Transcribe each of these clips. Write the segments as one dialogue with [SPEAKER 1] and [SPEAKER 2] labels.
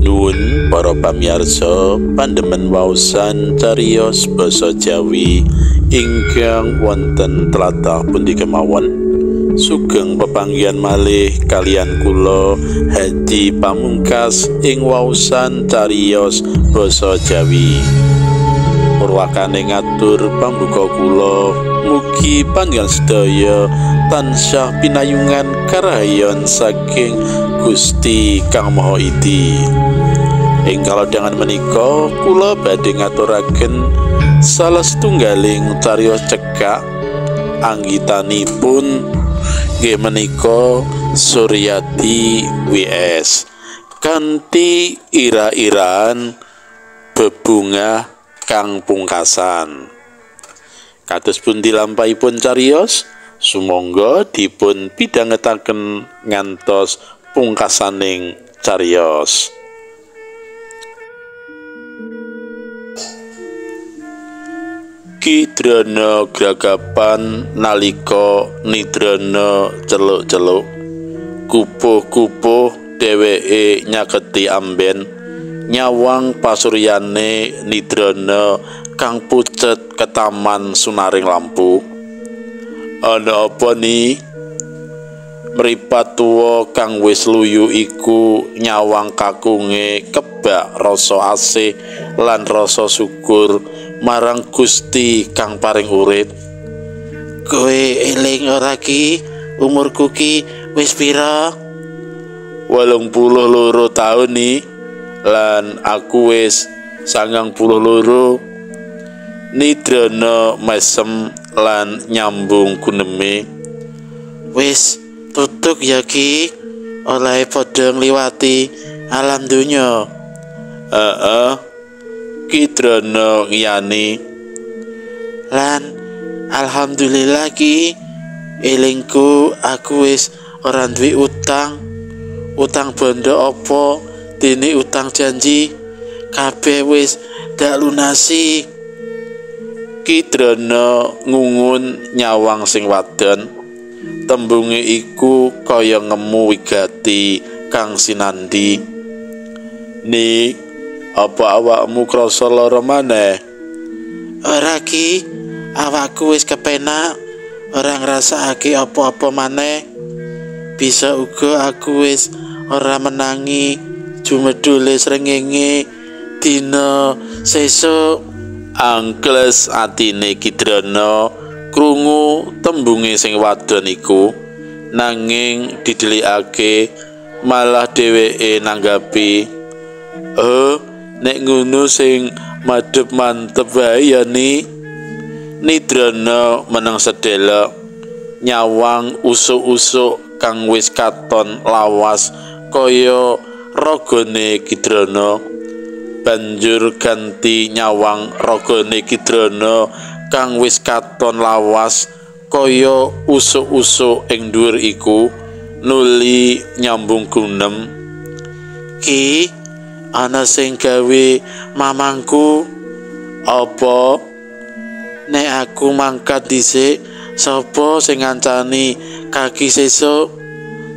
[SPEAKER 1] Nuwun para pamirsa pandemen waosan cariyos basa Jawi ingkang wonten tlatah pundi kemawon. Sugeng pepanggihan malih kaliyan kula Haji Pamungkas ing waosan cariyos basa Jawi. Purwakane ngatur pambuka kula, mugi panjenengan sedaya tansah pinayungan karahayon saking Gusti Kang Maha Idi. Ing kalodhangan menika kula badhe ngaturaken salah setunggaling cariyos cekak anggitanipun nggih menika Suryadi WS kanthi ira-iraan bebungah kang pungkasan. Kados pundi lampahipun cariyos, sumangga dipun pidhangetaken ngantos pungkasaning cariyos. Ki Drana gragapan nalika nidrana celuk-celuk, kupuh-kupuh dheweke nyaketi amben, nyawang pasuryane nidrana kang pucet ketaman sunaring lampu. Ana apa ni? Mripat tuwa kang wis luyu iku nyawang kakunge kebak rasa asih lan rasa syukur marang Gusti kang paring urip. Kowe eling ora ki? Umurku ki wis pira? 82 taun ni, lan aku wis 92. Nidrana mesem lan nyambung guneme. Wis tutuk ya ki, oleh padha ngliwati alam donya. Heeh. Ki Drana ngiyani. Lan alhamdulillah ki, elingku aku wis ora duwe utang. Utang bondo apa dene utang janji, kabeh wis dak lunasi. Ki Drana ngungun nyawang sing wadon. Tembunge iku kaya ngemu wigati kang sinandi. Ni, apa awakmu krasa lara maneh? Ora ki, awakku wis kepenak, ora ngrasakake apa-apa maneh. Bisa uga aku wis ora menangi jumedule srengenge dina sesuk. Angkles atine Ki Drana krungu tembunge sing wadon iku, nanging didelikake malah dheweke nanggapi, nek ngono sing madhep mantep wae ya ni. Nidrana meneng sedelok nyawang usuk-usuk kang wis katon lawas kaya ragane Ki Drana. Banjur ganti nyawang ragane Ki Drana kang wis katon lawas kaya usuk-usuk ing dhuwur iku, nuli nyambung gunem. Ki, ana sing gawe mamangku. Apa? Nek aku mangkat dhisik, sapa sing ngancani kaki sesuk?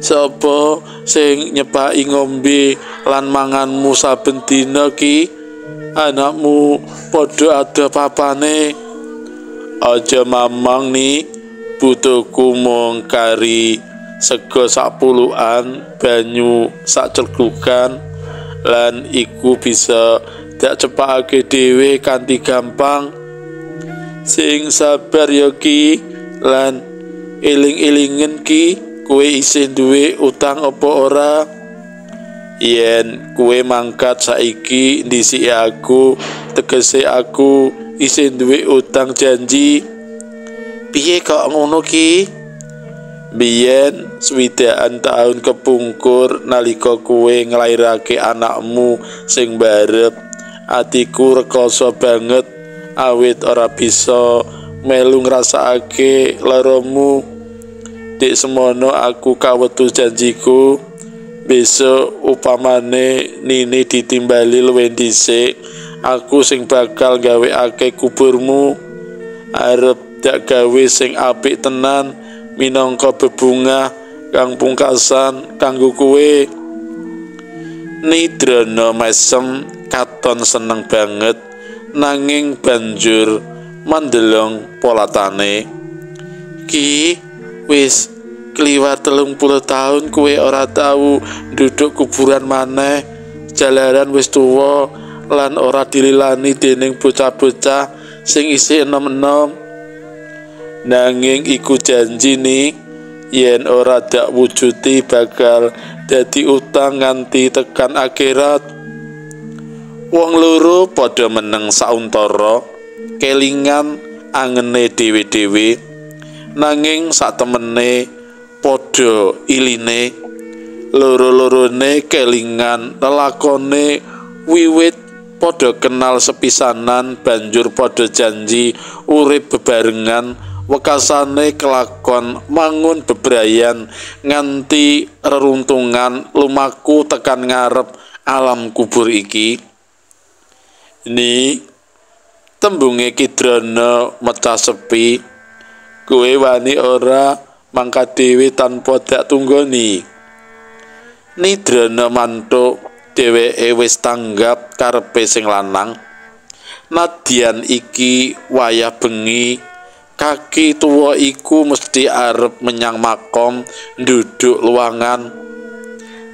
[SPEAKER 1] Sapa sing nyepaki ngombe lan manganmu saben dina ki? Anakmu padha ada papane. Aja mamang ni, butuhku mung kari sego sak pulukan, banyu sak celgukan, lan iku bisa dak cepakake dhewe kanthi gampang. Sing sabar ya ki, lan eling-elingen ki, kowe isih duwe utang apa ora? Yen kowe mangkat saiki ndhisiki aku, tegese aku isih duwe utang janji. Piye kok ngono ki? Biyen swidakan taun kepungkur nalika kowe nglairake anakmu sing barep, atiku rekoso banget awit ora bisa melu ngrasakake laramu. Dik semono aku kawetu janjiku, besok upamane Nini ditimbali luwih dhisik, aku sing bakal gawekake kuburmu. Arep dak gawe sing apik tenan minangka bebungah kang pungkasan kanggo kowe. Nidrana mesem katon seneng banget nanging banjur mandelong polatane. Ki wis kliwat 30 tahun kowe ora tau duduk kuburan maneh, jalaran wis tuwa lan ora dililani dening bocah-bocah sing isih enom-enom. Nanging iku janji nih, yen ora dak wujuti bakal dadi utang nganti tekan akhirat. Wong loro padha meneng sauntara, kelingan angene dhewe-dhewe, nanging satemene padha iline. Loro-lorone kelingan lelakone wiwit padha kenal sepisanan, banjur padha janji urip bebarengan, wekasane kelakon mangun bebrayan nganti reruntungan lumaku tekan ngarep alam kubur iki. Ni tembunge Kidrana mecah sepi, kowe wani ora mangkat dhewe tanpa dak tunggoni. Nidrana mantuk, dheweke wis tanggap karepe sing lanang. Nadyan iki wayah bengi, kaki tuwa iku mesti arep menyang makom nduduk luangan.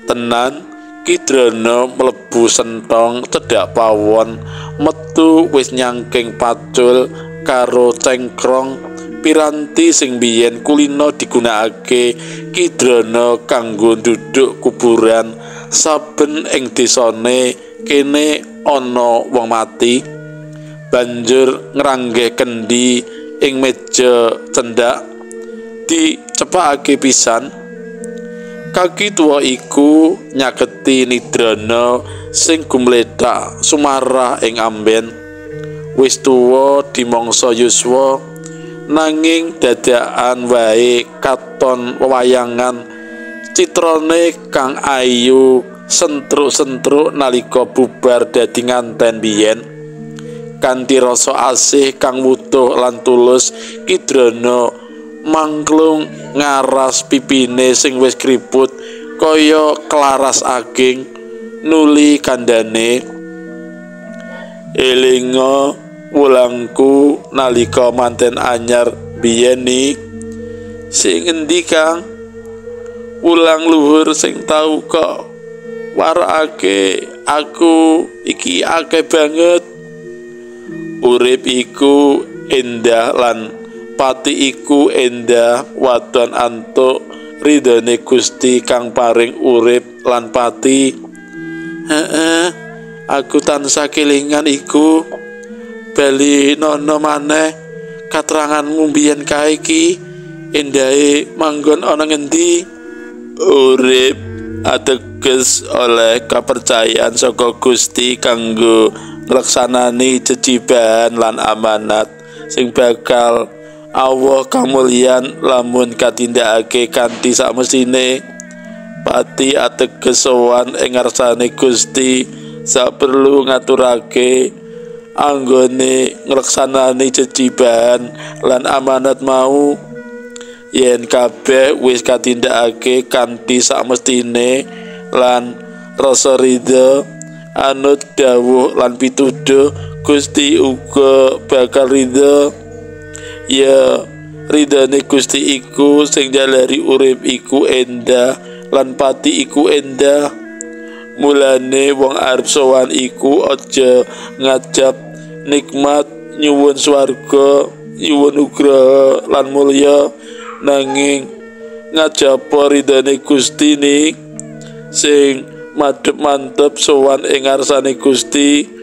[SPEAKER 1] Tenan Kidrana mlebu sentong cedhak pawon, metu wis nyangking pacul karo cengkrong piranti sing biyen kulino digunakake Kidrana kanggo nduduk kuburan saben ing desane kene ana wong mati. Banjur ngranggeh kendi ing meja cendhak dicepakake pisan. Kaki tuwa iku nyaketi Nidrana sing gumlethak sumarah ing amben. Wis tuwa dimangsa yuswa, nanging dadakan wae katon wewayangan citrane kang ayu sentruk-sentruk nalika bubar dadi nganten biyen. Kanthi rasa asih kang wutuh lan tulus, Kidrana mangklung ngaras pipine sing wis kriput kaya klaras aging, nuli kandhane, elinga wulangku nalika manten anyar biyen ni. Sing endi Kang? Wulang luhur sing tau kok warakake aku iki akeh banget. Urip iku endah lan pati iku endah, wadon antuk ridhone Gusti kang paring urip lan pati. Heeh, aku tansah kelingan iku. Bali nono maneh kateranganmu biyen kae iki, endahe manggon ana ngendi? Urip ateges oleh kapercayaan saka Gusti kanggo nglaksanani jejibahan lan amanat sing bakal Allah kamulyan lamun katindakake kanthi sakmestine. Pati ateges sowan ing ngarsane Gusti saperlu ngaturake anggone nglaksanani jejibahan lan amanat mau. Yen kabeh wis katindakake kanthi sakmestine lan rasa ridho anut dawuh lan pituduh, Gusti uga bakal ridho. Ya, ridhane Gusti iku sing jalari urip iku endah lan pati iku endah. Mulane wong arep sowan iku aja ngajab nikmat nyuwun swarga, nyuwun nugraha lan mulya, nanging ngajaba ridhane Gusti ni sing madhep mantep sowan ing ngarsane Gusti.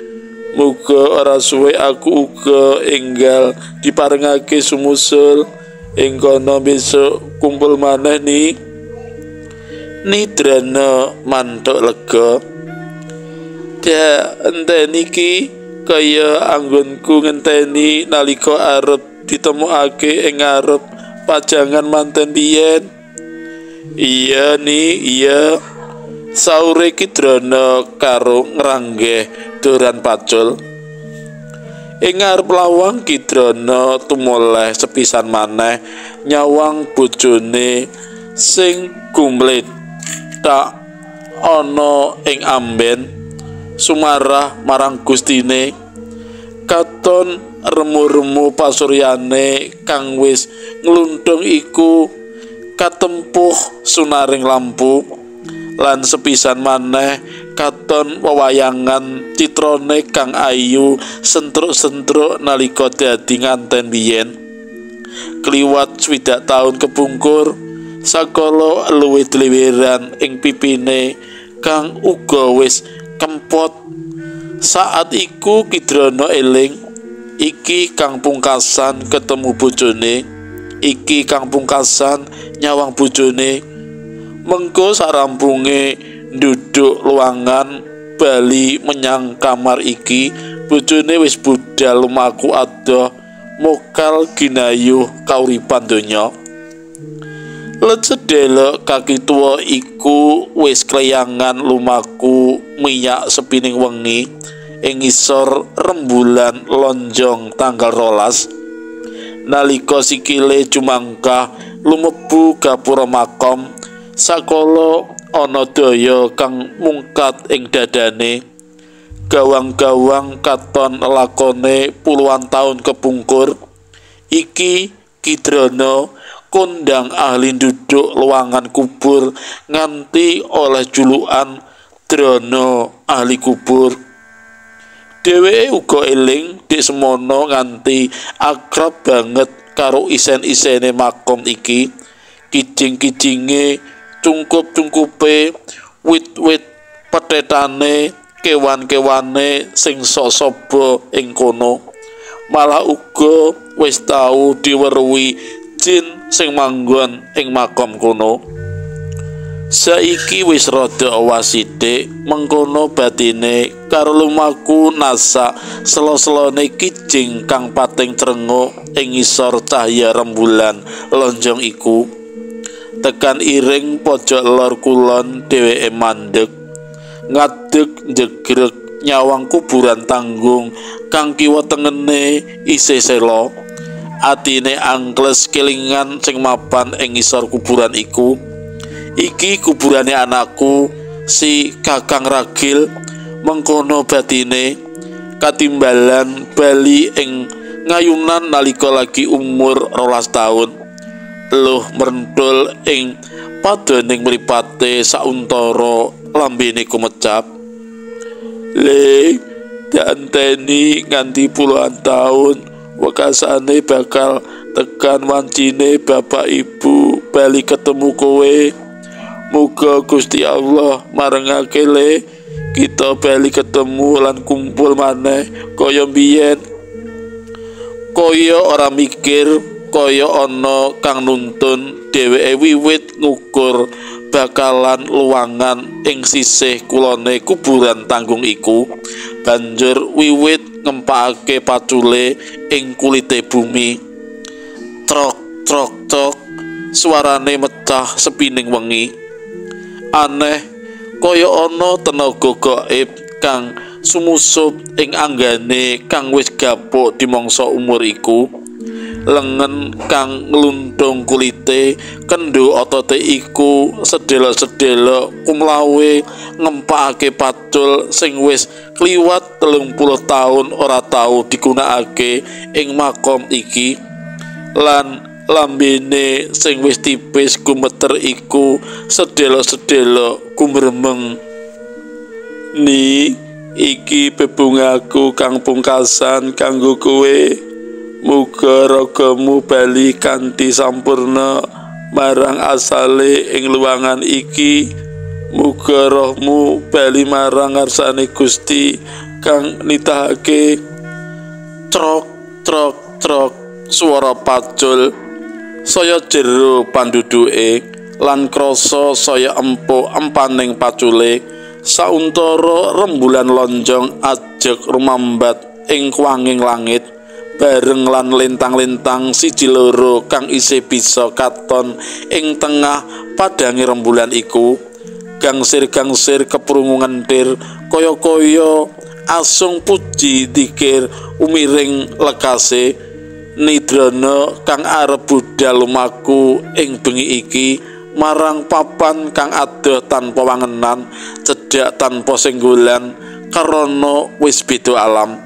[SPEAKER 1] Muga ora suwe aku uga enggal diparengake sumusul ing kono besok kumpul maneh ni. Nidrana mantuk lega. Dak enteni iki kaya anggonku ngenteni nalika arep ditemokake ing ngarep pajangan manten biyen. Iya ni, iya. Saure Kidrana karo ngranggeh doran pacul. Ing ngarep lawang Kidrana tumoleh sepisan maneh nyawang bojone sing gumlethak ana ing amben sumarah marang gustine. Katon remu-remu pasuryane kang wis ngluntung iku katempuh sunaring lampu lan sepisan maneh katon wewayangan citrane kang ayu sentruk-sentruk nalika dadi nganten biyen. Kliwat 60 taun kepungkur sakala luwih dliwiran ing pipine kang uga wis kempot. Saat iku Ki Drana eling, iki kang pungkasan ketemu bojone, iki kang pungkasan nyawang bojone. Mengko sarampunge nduduk luangan bali menyang kamar iki, bojone wis budal lumaku adoh mokal ginayuh kauripan donya. Let sedelok kaki tuwa iku wis kleyangan lumaku miyak sepining wengi ing ngisor rembulan lonjong tanggal 12. Nalika sikile jumangkah lumebu gapura makom, sakala ana daya kang mungkat ing dadane. Gawang-gawang katon lakone puluhan tahun kepungkur. Iki Ki Drana kondang ahli nduduk luangan kubur nganti oleh julukan Drana ahli kubur. Dheweke uga eling dik semono nganti akrab banget karo isen-isene makom iki. Kijing-kijinge, cungkup-cungkupe, wit-wit petetane, kewan-kewane sing sok sobo ing kono. Malah uga wis tau diweruhi jin sing manggon ing makom kono. Saiki wis rada awas sithik mengkono batine karo lumaku nasak selo-selone kijing kang pating crenguk ing ngisor cahya rembulan lonjong iku. Tekan iring pojok lor kulon dheweke mandeg, ngadeg njegreg nyawang kuburan tanggung kang kiwa tengene isih sela. Atine angkles kelingan sing mapan ing ngisor kuburan iku. Iki kuburane anakku si Kakang Ragil, mengkono batine katimbalan bali ing ngayunan nalika lagi umur 12 taun. Luh merentul ing padoning mripate sauntara lambene kumecap. Le dianteni nganti puluhan taun wekasane bakal tekan wancine bapak ibu bali ketemu kowe. Muga Gusti Allah marengake le kita bali ketemu lan kumpul maneh kaya biyen. Kaya ora mikir, kaya ana kang nuntun dheweke wiwit ngukur bakalan luwangan ing sisih kulone kuburan tanggung iku. Banjur wiwit ngempakake pacule ing kulite bumi. Trok trok trok suarane mecah sepining wengi. Aneh kaya ana tenaga gaib kang sumusup ing anggane kang wis gapuk dimangsa umur iku. Lengen kang nglundung kulite, kendho otote iku sedelok-sedelok kumlawe ngempakake pacul sing wis kliwat 30 taun ora tau digunakake ing makom iki. Lan lambene sing wis tipis gumeter iku sedelok-sedelok gumremeng. Ni iki bebungaku kang pungkasan kanggo kowe. Muga ragamu bali kanthi sampurna marang asale ing luwangan iki. Muga rohmu bali marang ngarsane Gusti kang nitahake. Trok trok trok swara pacul saya jero panduduke lan krasa saya empuk empaning pacule. Sauntara rembulan lonjong ajeg rumambat ing kuwanging langit bareng lan lintang-lintang siji loro kang isih bisa katon ing tengah padange rembulan iku. Gangsir-gangsir keprungu ngentir kaya-kaya asung puji dikir umiring lekase. Nidrana kang arep budal lumaku ing bengi iki marang papan kang adoh tanpa wangenan, cedhak tanpa senggolan karana wis beda alam.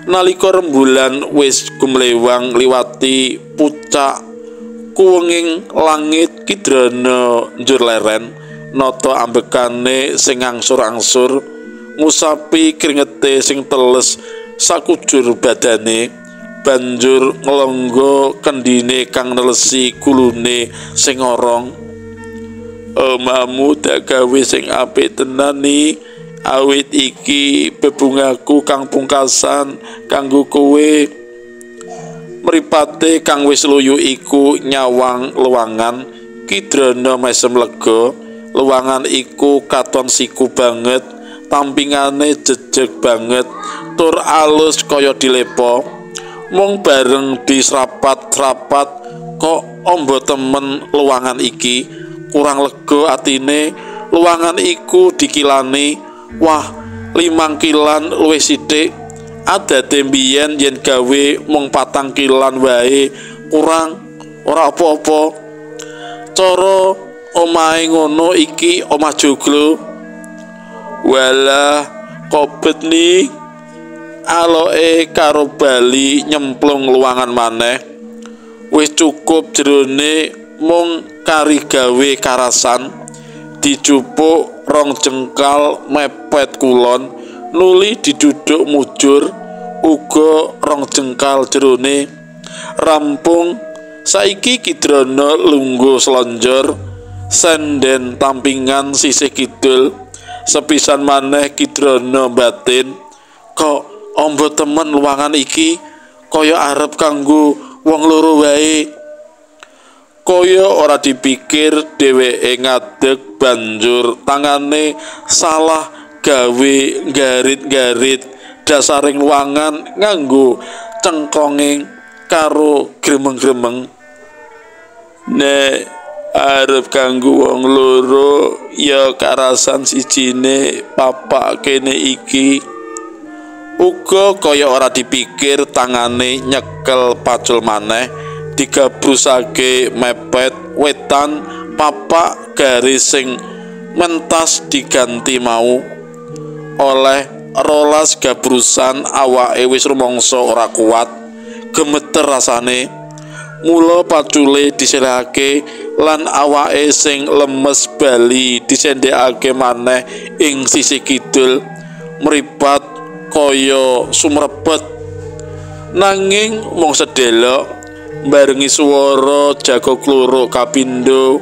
[SPEAKER 1] Nalika rembulan wis gumlewang liwati pucak kuwenging langit, Kidrana njur leren nata ambekane sing angsur-angsur ngusapi kringete sing teles sakujur badane, banjur nglonggo kendine kang nelesi gulune sing orong. Omamu tak gawe sing apik tenan ni, awit iki bebungaku kang pungkasan kanggo kowe. Mripate kang wis luyu iku nyawang luwangan. Kidrana mesem lega. Luwangan iku katon siku banget, tampingane jejeg banget, tur alus kaya dilepo. Mung bareng disrapat-rapat kok ombo temen luwangan iki. Kurang lega atine. Luwangan iku dikilani, wah 5 kilan luwih sithik. Adate mbiyen yen gawe mung 4 kilan wae, kurang ora apa-apa. Cara omahe ngono iki omah joglo. Walah kobet ni. Aloke karo bali nyemplung luwangan maneh. Wis cukup jerone mung kari gawe karasan, dijupuk 2 jengkal mepet kulon, nuli diduduk mujur uga 2 jengkal jerone. Rampung saiki Kidrana lungguh slonjor senden tampingan sisih kidul. Sepisan maneh Kidrana batin, kok ombo temen luwangan iki, kaya arep kanggo wong loro wae. Kaya ora dipikir dheweke ngadeg, banjur tangane salah gawe garit-garit dasaring luwangan nganggo cengkonge karo gremeng-gremeng. Nek arep kanggo wong loro ya karasan sijine papak kene iki. Uga kaya ora dipikir tangane nyekel pacul maneh, digabrusake mepet wetan papak garis sing mentas diganti mau. Oleh 12 gabrusan awake wis rumangsa ora kuat, gemeter rasane. Mula pacule diselehake lan awake sing lemes bali disendhekake maneh ing sisih kidul, mripat kaya sumrebet. Nanging mung sedelok barengi swara jago kluruk kapindo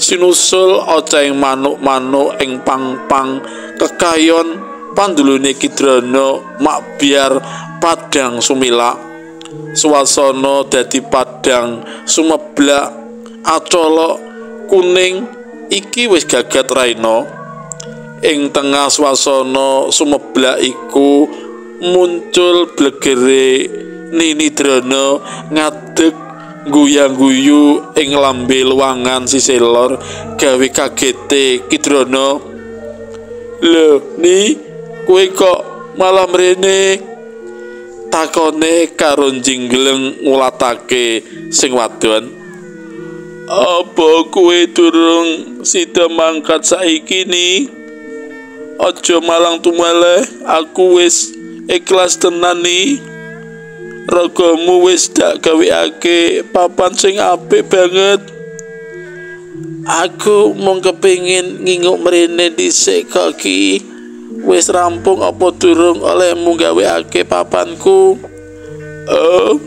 [SPEAKER 1] sinusul oceng manuk-manuk ing pang-pang kekayon pandulune Kidrana makbiar padang sumilak. Swasana dadi padang sumeblak acolok kuning iki wis gagat raina. Ing tengah swasana sumeblak iku muncul blegere Ninidrana ngadeg guyang-guyu ing lambe luwangan sisih lor gawe kagete Kidrana. Lho ni, kowe kok malah mrene? Takone karo jinggleng ngulatake sing wadon. Apa kowe durung sida mangkat saiki ni? Aja malang tumeleh, aku wis ikhlas tenan ni. Ragamu wis dak gaweake papan sing apik banget. Aku mung kepingin nginguk mrene dhisik kok ki. Wis rampung apa durung olehmu gaweake papanku? Oh,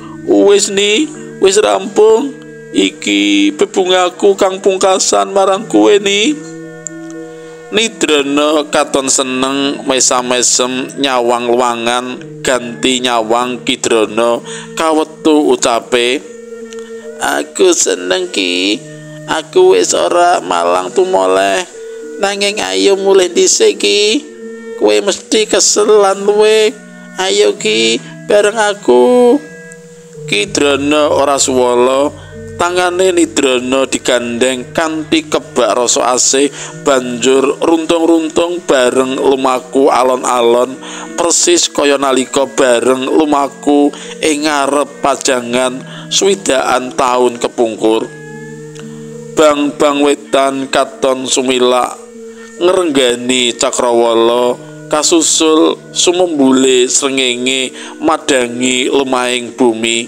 [SPEAKER 1] wis ni, wis rampung. Iki bebungaku kang pungkasan marang kowe ni. Nidrana katon seneng mesam-mesem nyawang luwangan ganti nyawang Kidrana kawetu ucape. Aku seneng ki, aku wis ora malang tumoleh. Nanging ayo mulih dhisik ki, kowe mesti kesel lan luwe. Ayo ki bareng aku. Kidrana ora suwala, tangane Nidrana digandeng kanthi kebak rasa asih, banjur runtung-runtung bareng lumaku alon-alon persis kaya nalika bareng lumaku ing ngarep pajangan swidaan taun kepungkur. Bang-bang wetan katon sumilak ngrenggani cakrawala kasusul sumembule srengenge madangi lemahing bumi.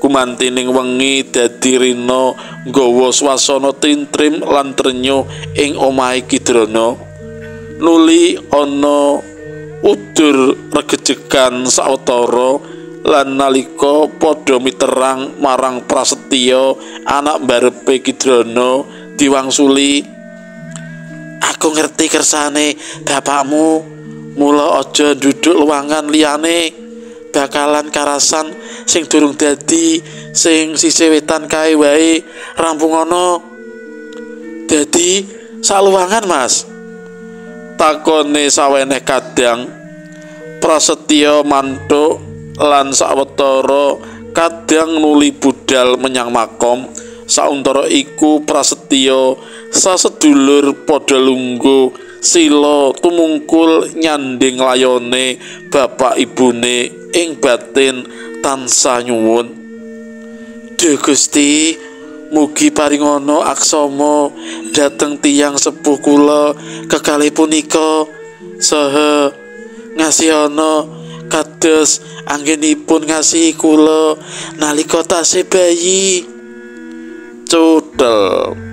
[SPEAKER 1] Gumantining wengi dadi rina nggawa swasana tintrim lan trenyuh ing omahe Ki Drana. Nuli ana udur regejegan sawetara lan nalika padha miterang marang Prasetya anak mbarepe Ki Drana diwangsuli, "Aku ngerti kersane bapakmu, mula aja nduduk luwangan liyane, bakalan karasan sing durung dadi sing sisih wetan kae wae rampung ana." "Dadi saluwangan, Mas?" takone saweneh kadang. Prasetya mantuk lan sawetara kadang nuli budal menyang makom. Sauntara iku Prasetya sasedulur padha lungguh sila tumungkul nyanding layone bapak ibune ing batin tansah nyuwun, "Duh Gusti, mugi paringana aksama dhateng tiyang sepuh kula kekalih punika saha ngasihana kados anggenipun ngasihi kula nalika tasih bayi." Cudel.